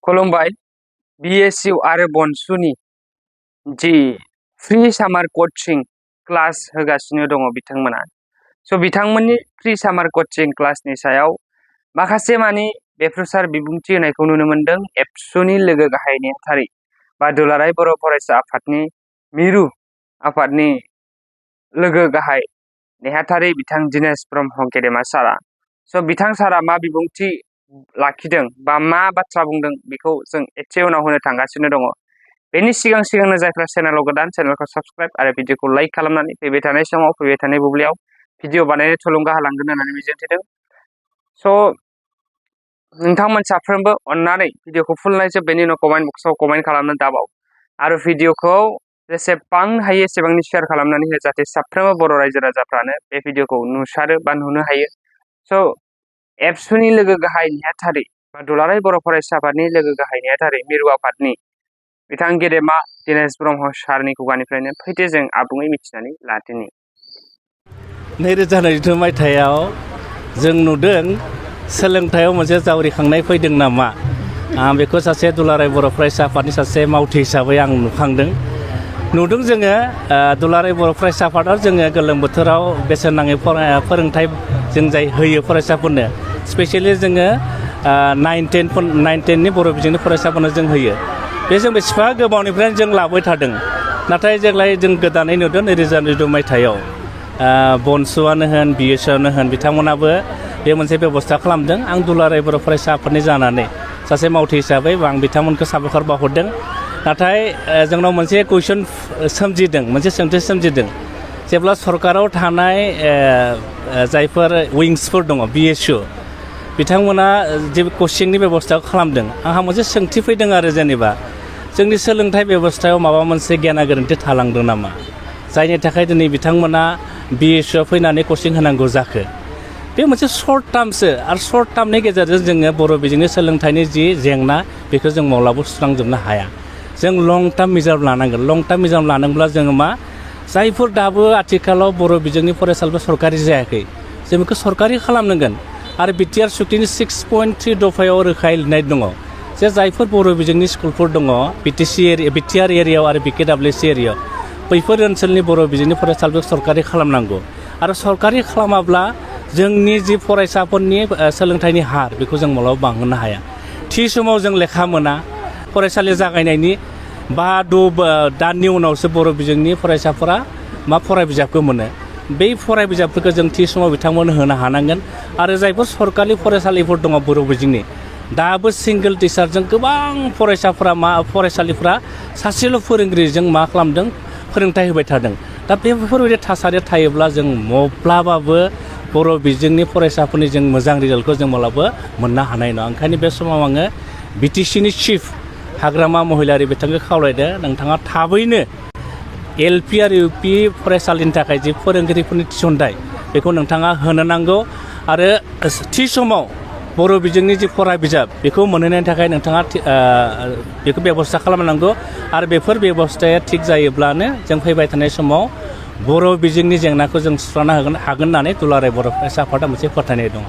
खुलुमबाय BSU आरो BoNSUनि जि free सामार कोचिं क्लास होगासिनो दङ बिथांमोना। स' बिथांमोननि फ्रि सामार कोचिं क्लासनि सायाव माखासे मानि बेफ्रुसार बिबुंथि होनायखौ नुनो मोनदों एबसुनि लोगो गाहाय नेहाथारि बा दुलाराय बर' फरायसा आफादनि मिरु आफादनि लोगो गाहाय नेहाथारि बिथां दिनेश ब्रह्म गेदेमा सारा। स' बिथां सारा मा बिबुंथि लाखिदों बा मा बाथ्रा बुंदों बेखौ जों एसे उनाव होनो थांगासिनो दङ। बेनि सिगांनो जायफ्रा चेनेलाव गोदान चेनेलखौ साबस्क्राइब आरो भिडिअखौ लाइक खालामनानै फैबाय थानाय समाव फैबाय थानाय बुब्लियाव भिडिअ बानायनो थुलुंगा होलांगोन होननानै मिजिंथिदों। स' नोंथांमोन साफ्रोमबो अननानै भिडिअखौ फुल नायजोब बेनि उनाव कमेन्ट बक्सआव कमेन्ट खालामनो दाबाव आरो भिडिअखौ जेसेबां हायो एसेबांनि शेयार खालामनानै हो जाहाथे साफ्रोमबो बर' रायजो राजाफ्रानो बे भिडिअखौ नुसारो बा नुनो हायो। स' एबसुनि लोगो गाहाय नेहाथारि बा दुलाराय बर' फरायसा आफादनि लोगो गाहाय नेहाथारि मिरु आफादनि बिथां गेदेमा दिनेश ब्रह्म सारनि खुगानिफ्रायनो फैदो जों आबुङै मिथिनानै लादिनि। 2022 मायथाइयाव जों नुदों सोलोंथायाव मोनसे जावरिखांनाय फैदों नामा, आं बेखौ सासे दुलाराय बर' फरायसा आफादनि सासे मावथि हिसाबै आं नुदों जोङो दुलाराय बर' फरायसा आफादाव जोङो गोलोम बोथोराव बेसेन नाङै फोरोंथाइ जों जाय होयो फरायसाफोरनो, स्पेसियेलि जोङो 9-10 नि बर' बिजोंनि फरायसाफोरनो जों होयो। बे जों बेसेबां गोबावनिफ्रायनो जों लाबोबाय थादों, नाथाय जेब्लाय जों गोदानै नुदों 2022 मायथाइयाव BoNSUआनो होन BSUआनो होन बिथांमोनाबो बे मोनसे बेबस्था खालामदों। आं दुलाराय बर' फरायसा आफादनि जानानै सासे मावथि हिसाबै आं बिथांमोनखौ साबायखर बावहरदों। नाथाय जोंनाव मोनसे कुइसन सोमजिदों, मोनसे सोंथि सोमजिदों, जेब्ला सरकाराव थानाय जायफोर विंसफोर दङ BSU बिथांमोना जे कचिंनि बेबस्था खालामदों, आंहा मोनसे सोंथि फैदों आरो जेनेबा जोंनि सोलोंथाइ बेबस्थायाव माबा मोनसे गेना गोरोन्थि थालांदों नामा, जायनि थाखाय दिनै बिथांमोना BSUआव फैनानै कचिं होनांगौ जाखो। बे मोनसे सर्ट टार्मसो, आरो सर्ट टार्मनि गेजेरजों जोङो बर' बिजोंनि सोलोंथाइनि जि जेंना बेखौ जों माब्लाबाबो सुस्रांजोबनो हाया। जों लं टार्म मिजार लानांगोन। लं टार्म मिजार लानांब्ला जोङो मा, जायफोर दाबो आथिखालाव बर' बिजोंनि फरायसालिफोरा सरकारि जायाखै जों बेखौ सरकारि खालामनांगोन। आरो बिटिआर सुक्तिनि 6.3 दफायाव रोखायै लिरनाय दङ जे जायफोर बर' बिजोंनि स्कुलफोर दङ बिटिआर एरियायाव आरो BKWC एरियायाव बैफोर ओनसोलनि बर' बिजोंनि फरायसालिफोरखौ सरकारि खालामनांगौ। आरो सरकारि खालामाब्ला जोंनि जि फरायसाफोरनि सोलोंथाइनि हार बेखौ जों माब्लाबा बांहोनो हाया। थि समाव जों लेखा मोना, फरायसालि जागायनायनि 5-6 दाननि उनावसो बर' बिजोंनि फरायसाफोरा मा फराय बिजाबखौ मोनो। बै फराय बिजाबफोरखौ जों थि समाव बिथांमोननो होनो हानांगोन। आरो जायफोर सरकारि फरायसालिफोर दङ बर' बिजोंनि, दाबो सिंगोल टिचारजों गोबां फरायसालिफ्रा सासेल' फोरोंगिरिजों मा खालामदों, फोरोंथाइ होबाय थादों। दा बेफोरबायदि थासारिया थायोब्ला जों माब्लाबाबो बर' बिजोंनि फरायसाफोरनि जों मोजां रिजाल्टखौ जों माब्लाबा मोननो हानाय नङा। ओंखायनो बे समाव आङो BTCनि चिफ हाग्रामा महिलारि बिथांखौ खावलायदों, नोंथाङा थाबैनो LP आरो UP फरायसालिनि थाखाय जि फोरोंगिरिफोरनि थिसनथाइ बेखौ नोंथाङा होनो नांगौ। आरो थि समाव बर' बिजोंनि जि फरा बिजाब बेखौ मोनहोनायनि थाखाय नोंथाङा बेखौ बेबस्था खालामनांगौ। आरो बेफोर बेबस्थाया थिग जायोब्लानो जों फैबाय थानाय समाव बर' बिजोंनि जेंनाखौ जों सुस्रांनो हागोन होननानै दुलाराय बर' फरायसा आफादा मोनसे फोथायनाय दङ।